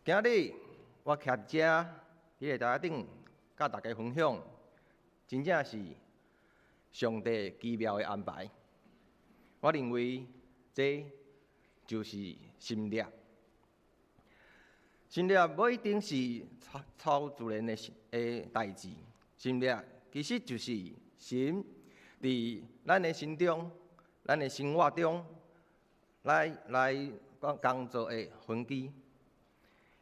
今日我徛佇遮，佇個台頂，佮大家分享，真正是上帝奇妙的安排。我認為這就是神蹟。神蹟無一定是超自然的代誌，神蹟其實就是神佇咱的心中、咱的生活中來工作的痕跡。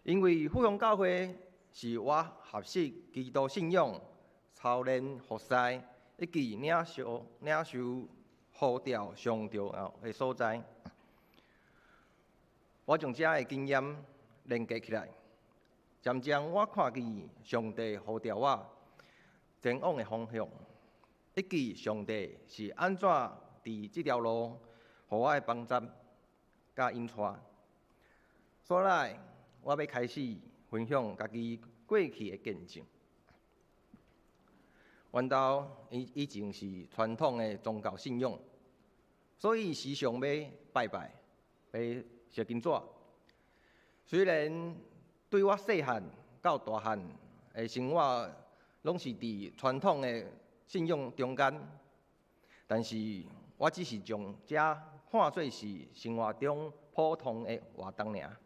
因為復興教會是我學習基督信仰、操練服侍以及領受呼召上重要的所在。我將這的經驗連結起來，漸漸我看見上帝呼召我前往的方向，以及上帝是按怎佇這條路予我的幫助佮引帶。所以，我欲開始分享家己過去的見證。阮兜以前是傳統的宗教信仰，所以時常欲拜拜，欲燒金紙。雖然對我細漢到大漢的生活，攏是佇傳統的信仰中間，但是我只是將這看做是生活中普通的活動爾，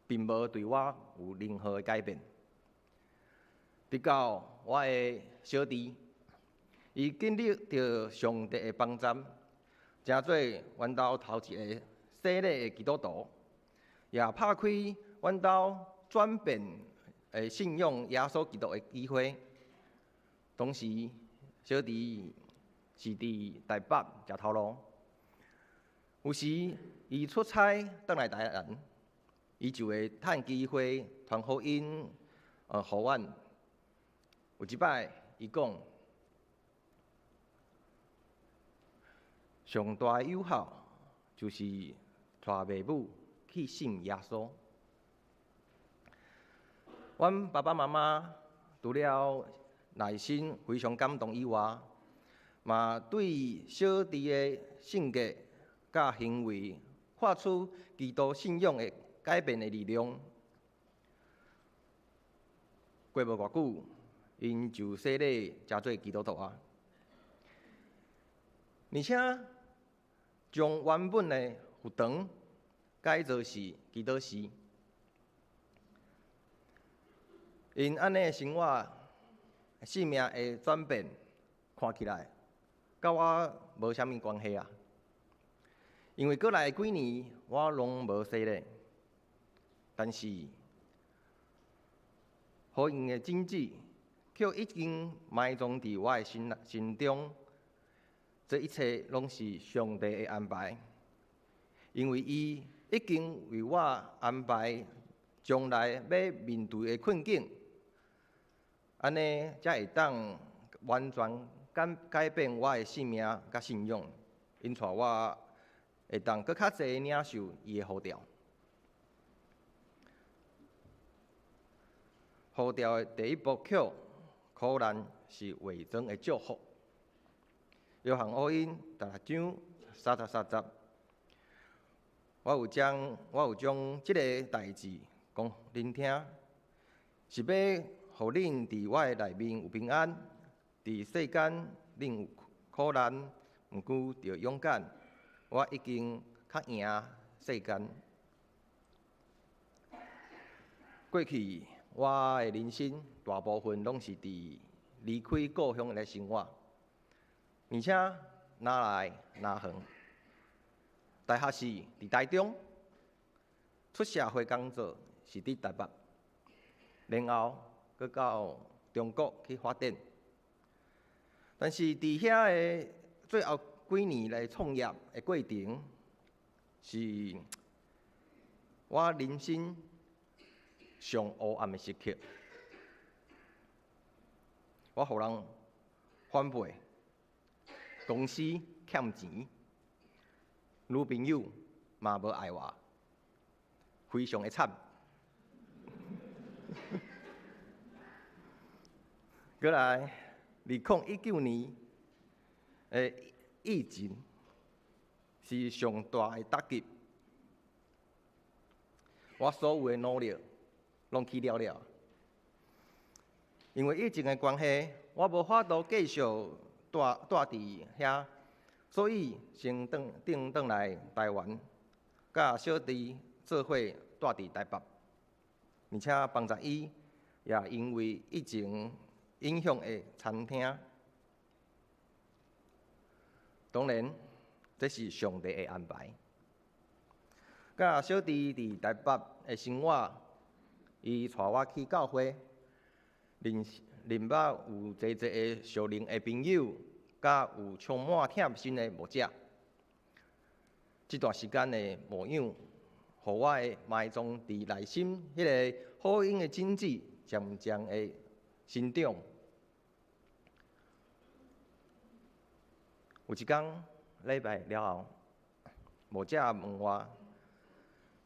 並無對我有任何的改變。直到我的小弟，伊經歷著上帝的幫助，成做阮兜頭一个洗禮的基督徒，也拍開阮兜轉變的信仰耶穌基督的機會。當時小弟是佇台北食頭路，有時伊出差轉來台南，伊就會趁機會傳福音，予阮。有一擺，伊講上大的有效就是帶爸母去信耶穌。阮爸爸媽媽除了內心非常感動以外，嘛對小弟的性格佮行為看出基督信仰的改變的力量。過無偌久，𪜶就洗禮成做基督徒啊！而且將原本的佛堂改做是祈禱室。𪜶按呢生活性命的轉變，看起來佮我無啥物關係啊！因為過來幾年我攏無洗禮，但是福音的種子卻已經埋藏佇我的心中。這一切攏是上帝的安排，因為伊已經為我安排將來欲面對的困境，按呢才會當完全改變我的性命佮信仰，引帶我會當閣較濟領受伊的呼召。呼召的第一部曲，苦難是偽裝的祝福。約翰福音第六章33節，我有將這个代誌講予恁聽，是欲予恁佇我的內面有平安。佇世間恁有苦難，毋過著勇敢，我已經較贏世間。過去我的人生大部分攏是佇離開故鄉來生活，而且若來若去。大學時佇台中，出社會工作是佇台北，然後閣到中國去發展。但是佇遐的最後幾年來創業的過程，是我人生上黑暗的時刻。我予人反背，公司欠錢，女朋友嘛無愛我，非常的慘。閣來，2019年的疫情是上大的打擊，我所有的努力攏去了了。因為疫情的關係，我無法度繼續蹛蹛佇遐，所以先轉轉轉來台灣，佮小弟做伙蹛佇台北，而且幫助伊也因為疫情影響的餐廳。當然，這是上帝的安排。佮小弟佇台北的生活，伊帶我去教會，認認捌有濟濟的屬靈的朋友，佮有充滿貼心的牧者。這段時間的牧養，予我的埋藏佇內心彼个福音的種子，漸漸的生長。有一工禮拜了後，牧者問我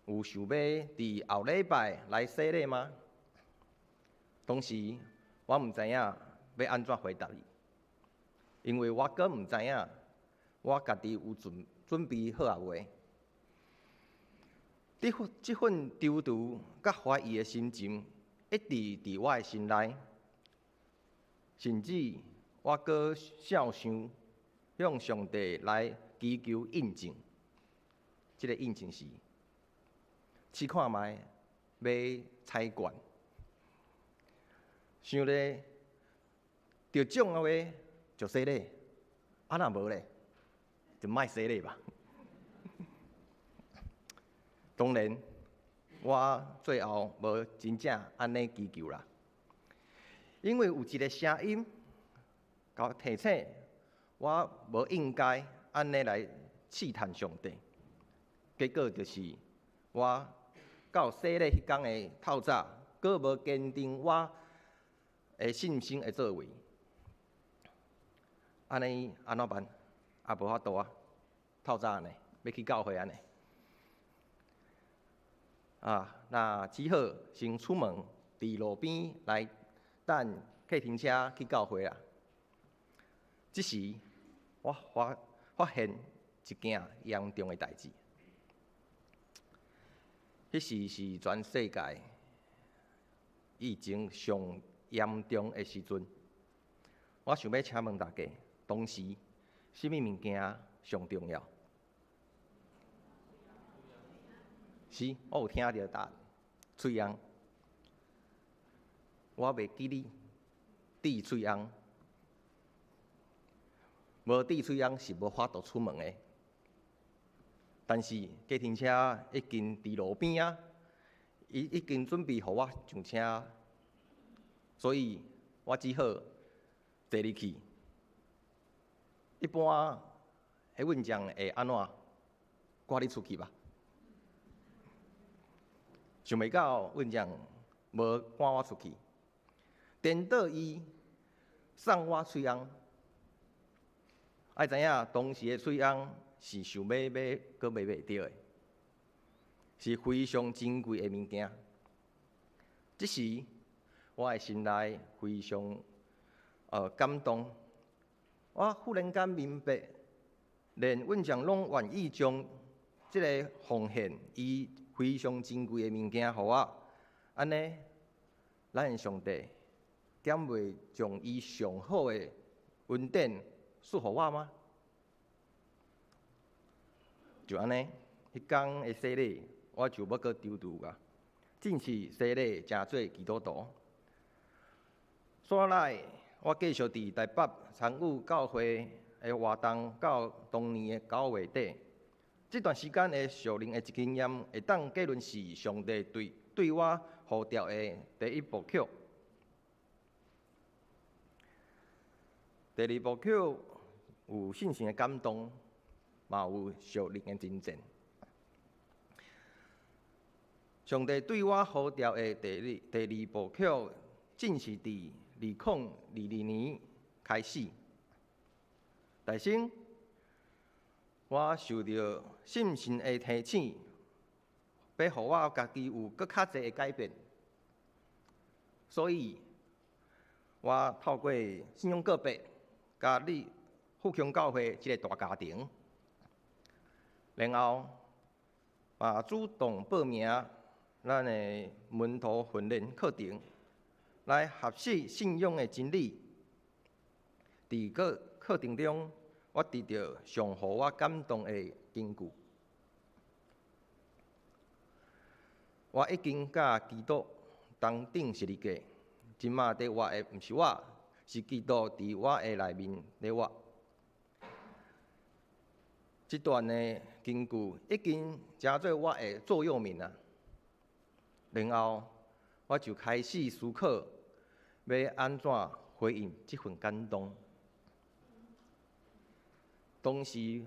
有想欲佇後禮拜來洗禮嗎？當時我毋知影欲按怎回答伊，因為我閣毋知影我家己有準準備好啊未。這份這份躊躇佮懷疑的心情，一直佇我的心內，甚至我閣想想向上帝來祈求印證。這個印證是試看覓買彩券，想咧得獎的話就洗禮，啊若無咧就莫洗禮吧。當然，我最後無真正按呢祈求啦，因為有一个聲音共我提醒，我無應該按呢來試探上帝。結果就是我到洗禮彼工的透早，閣無堅定我的信心的作為。按呢按怎辦？啊，無法度啊，透早呢，欲去教會按呢。啊，那只好先出門，佇路邊來等計程車去教會啦。這時，我發發現一件嚴重的代誌。彼時是全世界疫情上嚴重的時陣。我想欲請問大家，當時啥物物件上重要？是，我有聽著答案，喙癰。我袂記得治喙癰，無治喙癰是無法度出門的。但是計程車已經佇路邊啊，伊已經準備予我上車，所以我只好坐入去。一般彼運將會按怎？趕你出去吧。想袂到運將無趕我出去，顛倒伊送我喙癰。愛知影當時的喙癰是想欲買閣買袂著的，是非常珍貴的物件。這時我的心內非常感動，我忽然間明白，連運將攏願意將這个奉獻伊非常珍貴的物件予我，按呢，咱的上帝敢袂將伊上好的恩典賜予我嗎？就按呢，彼工的洗禮，我就無閣躊躇啊，正式洗禮成做基督徒。煞來，我繼續佇台北參與教會的活動，到當年的9月底。這段時間的屬靈的經驗，會當結論是上帝對對我呼召的第一部曲。第二部曲有信心的感動，嘛有屬靈的征戰。上帝對我呼召的第二第二部曲，正是佇2022年開始。大先，我受著信心的提醒，欲予我家己有閣較濟的改變，所以，我透過信仰告白，加入復興教會這个大家庭，然後嘛主動報名咱的門徒訓練課程，來學習信仰的真理。佇個課程中，我得著上予我感動的金句。我已經佮基督同釘十字架，這馬佇活的毋是我，是基督佇我的內面佇活。這段的金句已經成做我的座右銘啊。然後我就開始思考，欲按怎回應這份感動。當時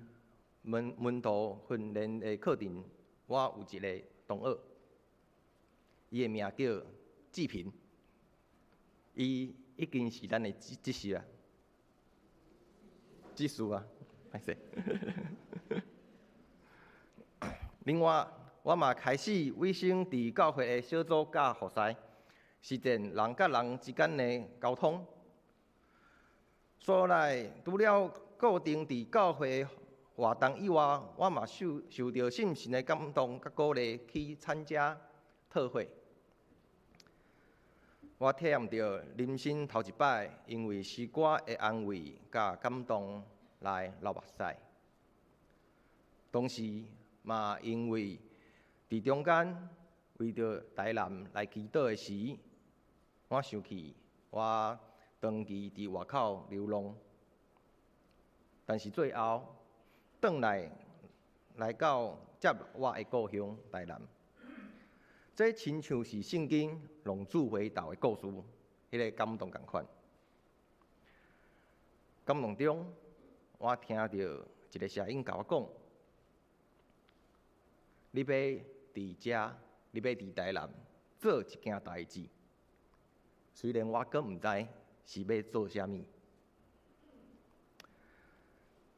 門徒訓練的課程，我有一个同學，伊的名叫志平，伊已經是咱的執事啊，執事啊，歹勢。另外，我嘛開始委身佇教會的小組佮服侍，實踐人佮人之間的溝通。所來，除了固定佇教會活動以外，我嘛受著聖神的感動佮鼓勵去參加特會。我體驗著人生頭一擺，因為詩歌的安慰佮感動來流目屎。同時嘛，因為佇中間為著台南來祈禱的時，我想起我長期佇外口流浪，但是最後轉來來到接我的故鄉台南。這親像是聖經浪子回頭的故事，彼个感動仝款。感動中，我聽著一个聲音共我講：你欲佇遮，你欲佇台南做一件代誌。雖然我閣毋知是欲做啥物。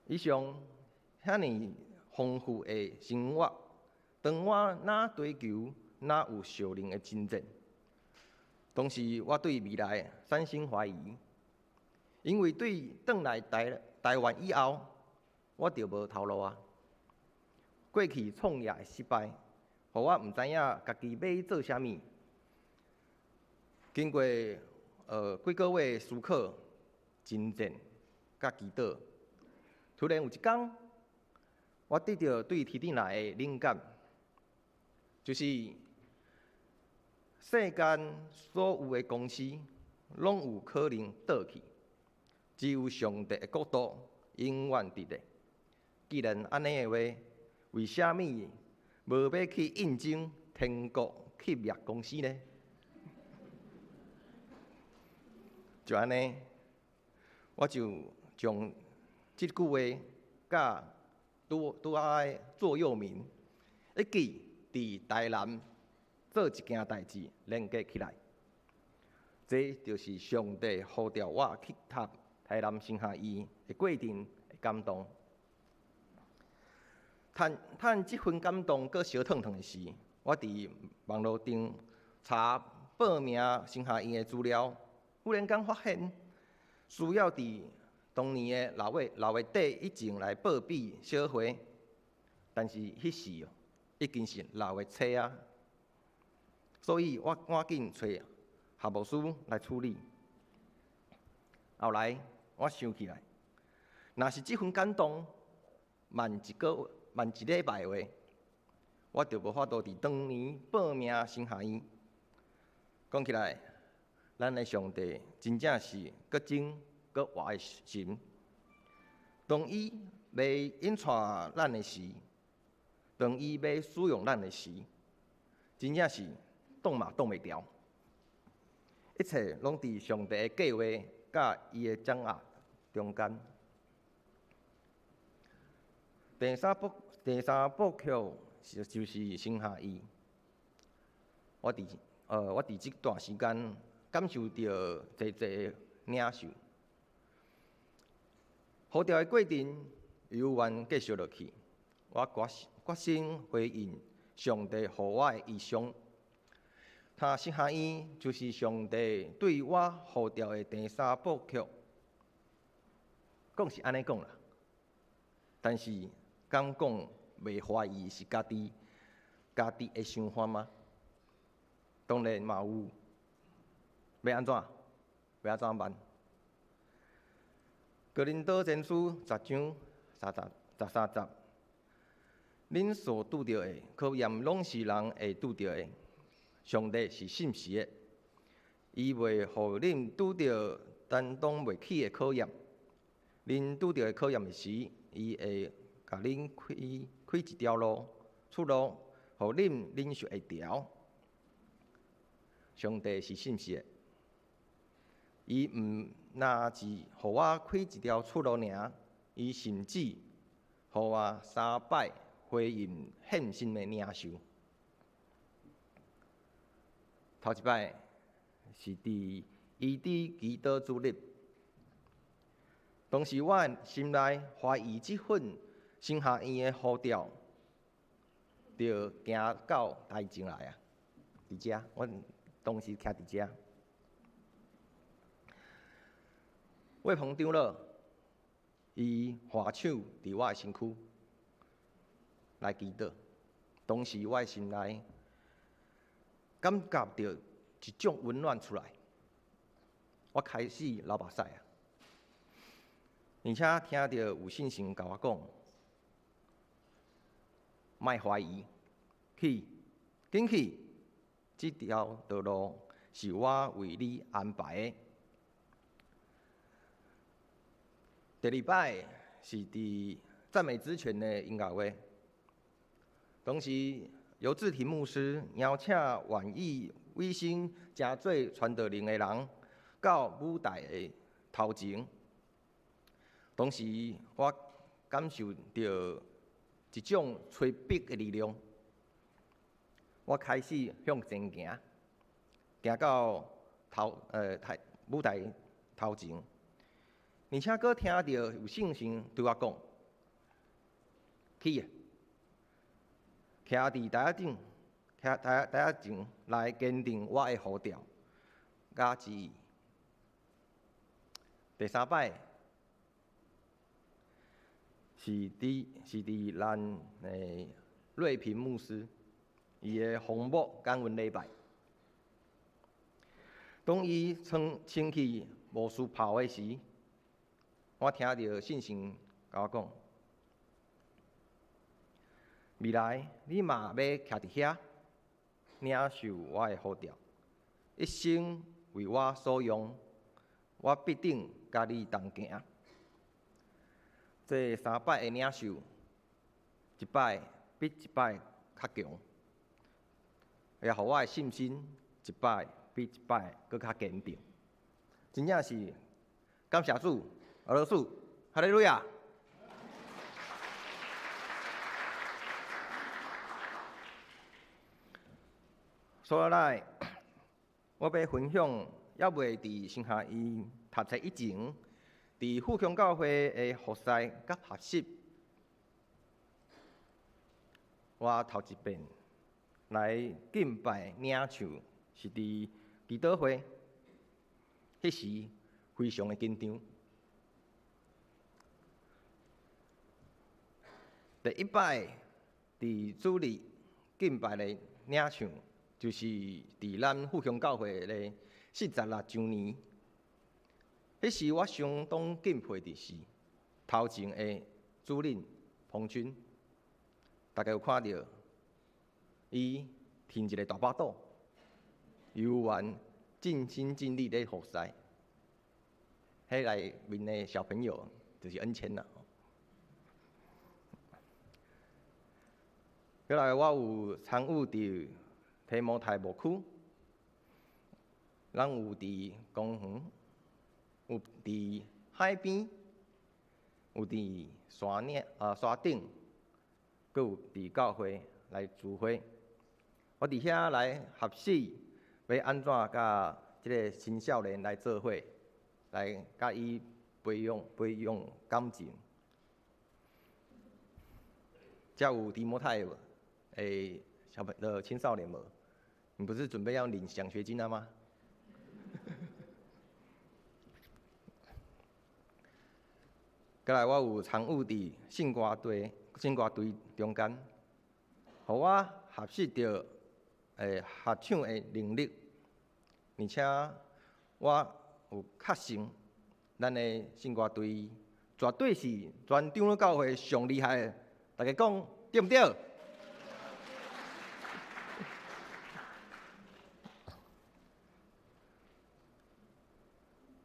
以上遐爾豐富的生活，當我若追求，若有屬靈的真正，當時我對未來產生懷疑，因為對轉來台灣以後，我就無頭路啊。過去創業的失敗，予我毋知影家己欲做啥物。經過幾个月思考、真正佮祈禱，突然有一工，我得著對天頂來的靈感，就是世間所有的公司攏有可能倒去，只有上帝的國度永遠佇咧。既然按呢的話，為啥物無欲去應徵天國企業公司呢？就按呢，我就將這句話佮拄拄仔的座右銘，一起佇台南做一件代誌連結起來。這就是上帝呼召我去讀台南神學院的過程的感動。趁趁這份感動閣燒燙燙的時，我佇網路頂查報名神學院的資料，忽然間發現需要佇當年的6月底以前來報備小費，但是彼時已經是6月初啊，所以我趕緊揣校務師來處理。後來我想起來，若是這份感動慢一個慢一禮拜的話，我就無法度佇當年報名神學院。講起來，咱的上帝真正是閣真閣活的神。當伊欲引帶咱的時，當伊欲使用咱的時，真正是擋嘛擋袂牢。一切攏佇上帝的計劃佮伊的掌握中間。第三部曲是就是神學院。我佇這段時間感受著濟濟領受。呼召的過程猶原繼續落去，我決心回應上帝予我的異象。讀神學院就是上帝對我呼召的第三部曲。講是按呢講啦，但是敢講袂懷疑是家己的想法嗎？當然嘛有，欲按怎？欲按怎辦？哥林多前書10章13節，恁所拄著的考驗，攏是人會拄著的。上帝是信實的，伊袂予恁拄著擔當袂起的考驗。恁拄著的考驗時，伊會共恁開開一條路出路，予恁忍受會牢。上帝是信實的，伊毋若是予我開一條出路爾，伊甚至予我三擺回應獻身的領受。頭一擺是佇伊佇祈禱主日，當時我的心內懷疑這份神學院的呼召，就行到台前來啊！佇遮，我當時徛佇遮。魏鵬長老，伊橫手佇我的身軀來祈禱，當時我的心內感覺著一種溫暖出來，我開始流目屎啊！而且聽著有聖神共我講，莫懷疑，去，緊去，這條道路是我為你安排的。第二擺是佇讚美之泉的音樂會，當時尤志廷牧師邀請願意委身成做傳道人的人到舞台的頭前。當時我感受著一種催逼的力量，我開始向前行，行到頭台舞台頭前。而且閣聽著有聖神對我講：去，徛佇台仔頂，徛台台仔前來堅定我的呼召佮旨意。第三擺是佇咱的瑞平牧師伊的紅木感恩禮拜，當伊穿穿起牧師袍的時，我聽著聖神共我講：未來你嘛欲徛佇遐，領受我的呼召，一生為我所用，我必定佮你同行。這三擺的領受，一擺比一擺較強，也予我的信心一擺比一擺閣較堅定。真正是感謝主。阿羅素，哈利路亞。所以來，我欲分享，猶未佇神學院讀冊以前，佇富強教會的服侍佮學習。我頭一遍來敬拜領唱，是佇祈禱會，彼時非常的緊張。第一擺佇主日敬拜的領唱，就是佇咱富強教會的46週年。彼時我相當敬佩的是頭前的主任彭軍，大家有看著伊提一个大腹肚，猶原盡心盡力咧服侍。彼內面的小朋友就是恩謙啦。過來我有參與佇提摩太牧區，咱有佇公園，有佇海邊，有佇山嶺啊山頂，閣有佇教會來聚會。我佇遐來學習，欲按怎佮這个青少年來做伙，來佮伊培養培養感情。遮有提摩太無？欸，小朋友青少年無？你不是準備要領獎學金了嗎？過來，我有參與佇聖歌隊、聖歌隊中間，予我學習著合唱的能力，而且我有確信，咱的聖歌隊絕對是全長老教會上厲害的。大家講對毋對？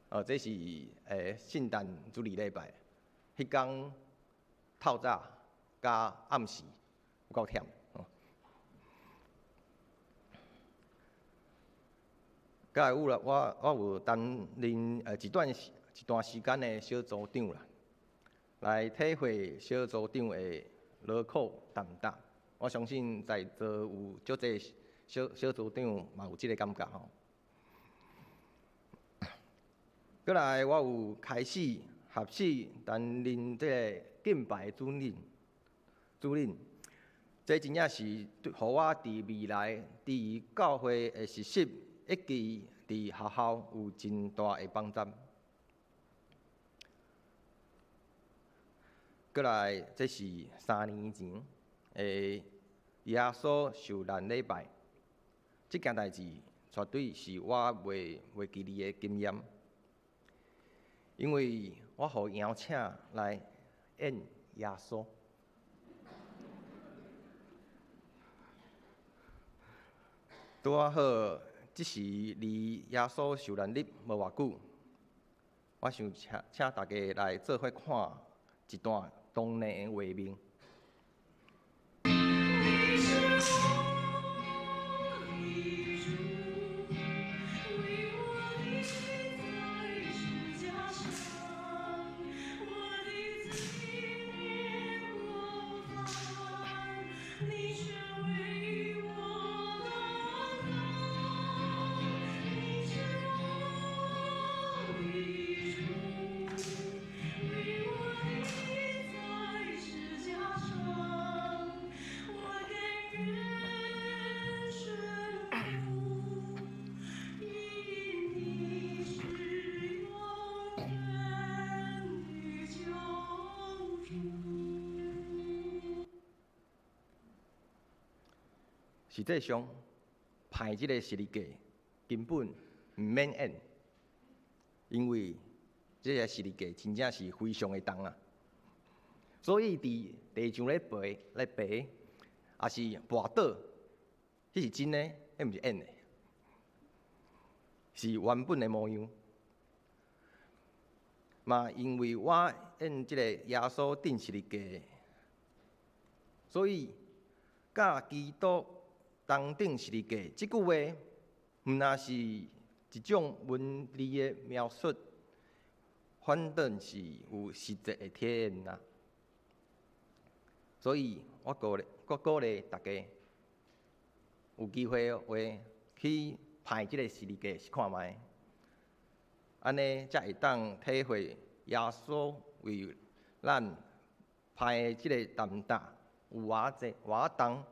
哦，這是聖誕主日禮拜，彼工透早佮暗時有夠忝。佮有啦，我有擔任一段時間的小組長啦，來體會小組長的勞苦擔當。我相信在座有足濟小小組長嘛有這个感覺吼。閣來，我有開始學習擔任這个敬拜主任，主任，這真正是予我佇未來佇教會的實習以及佇學校有真大的幫助。閣來，這是3年前的耶穌受難禮拜，這件代誌絕對是我袂記得的經驗。因為我予邀請來演耶穌，拄仔好，這時離耶穌受難日無偌久，我想請請大家來做伙看一段當年的畫面。實際上，排這个十字架根本毋免演，因為這个十字架真正是非常的重啊。所以佇地上咧爬咧爬，抑是跋倒，彼是真的，彼毋是演的，是原本的模樣。嘛，因為我演這个耶穌釘十字架，所以佮基督同釘十字架，這句話毋但是一種文字的描述，反倒是有實際的體驗啦。所以我鼓勵大家有機會的話去排這个十字架試看覓，按呢才會當體會耶穌為咱排的這个擔當有偌濟偌重。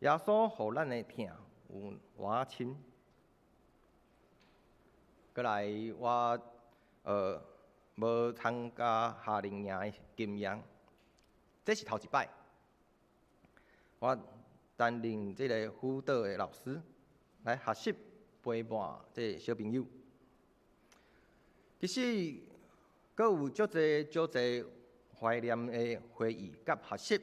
耶穌予咱的疼有偌深。閣來，我無參加夏令營的經驗，這是頭一擺。我擔任這个輔導的老師，來學習陪伴這个小朋友。其實，閣有足濟足濟懷念的回憶佮學習。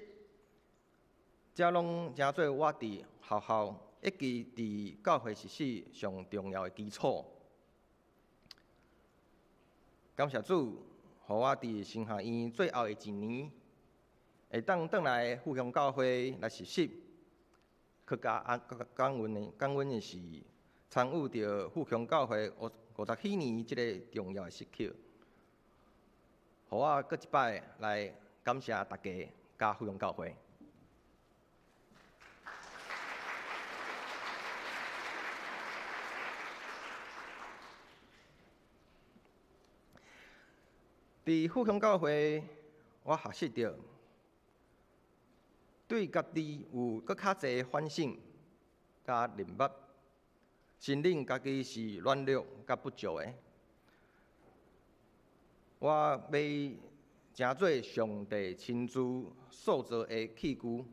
這攏成做我佇學校以及佇教會實習上重要的基礎。感謝主，予我佇神學院最後的一年，會當轉來復興教會來實習，閣加感恩的是參與著復興教會50禧年這个重要的時刻，予我閣一擺來感謝大家佮復興教會。佇復興教會，我學習著對家己有閣較濟反省佮認捌，承認家己是軟弱佮不足的。我欲成做上帝親自塑造的器具，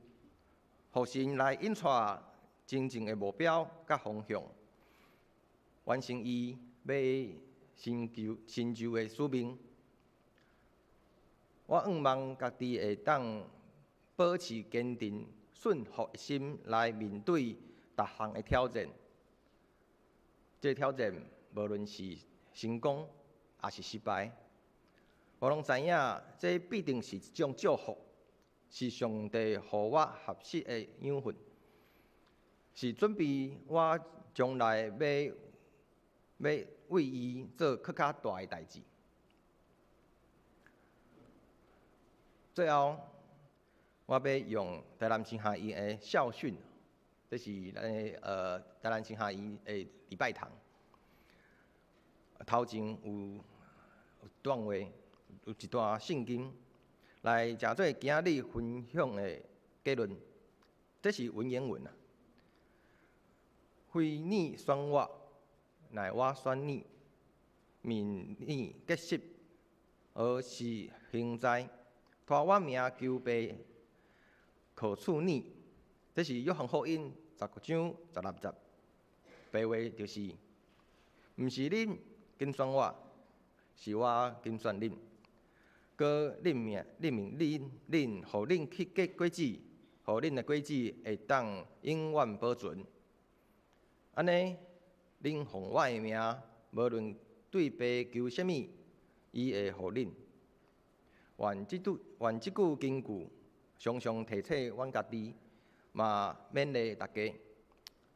予神來引帶真正的目標佮方向，完成伊欲成就的使命。我向望家己會當保持堅定、順服的心來面對逐項的挑戰。這個挑戰無論是成功抑是失敗，我攏知影這必定是一種祝福，是上帝予我學習的養分，是準備我將來欲為伊做閣較大的代誌。最後，我欲用台南神學院的校訓，這是咱的台南神學院的禮拜堂。頭前有段話，有一段聖經來誠做今日分享的結論。這是文言文啊。非你選我，乃我選你，命你結實，而實行在，託我名求父，可賜你。這是約翰福音19章16節。白話就是，毋是恁揀選我，是我揀選恁。閣任命恁，予恁去結果子，予恁的果子會當永遠保存。按呢，恁奉我的名，無論對父求啥物，伊會予恁。願這句金句常常提醒阮家己，嘛勉勵大家。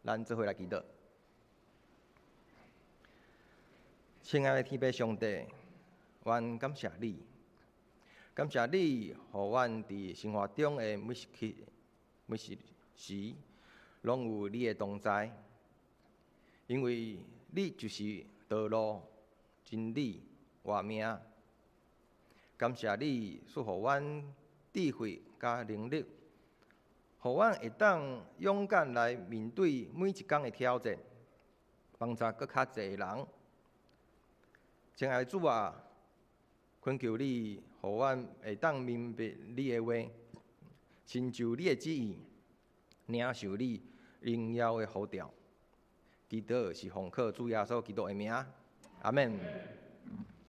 咱做伙來祈禱。親愛的天父上帝，阮感謝你，感謝你，予阮佇生活中的每一刻、每一時，攏有你的同在。因為你就是道路、真理、活命。感謝你賜予阮智慧佮能力，予阮會當勇敢來面對每一工的挑戰，幫助閣較濟人。親愛的主啊，懇求你，予阮會當明白你的話，成就你的旨意，領受你榮耀的呼召。祈禱是奉靠主耶穌基督的名，阿們。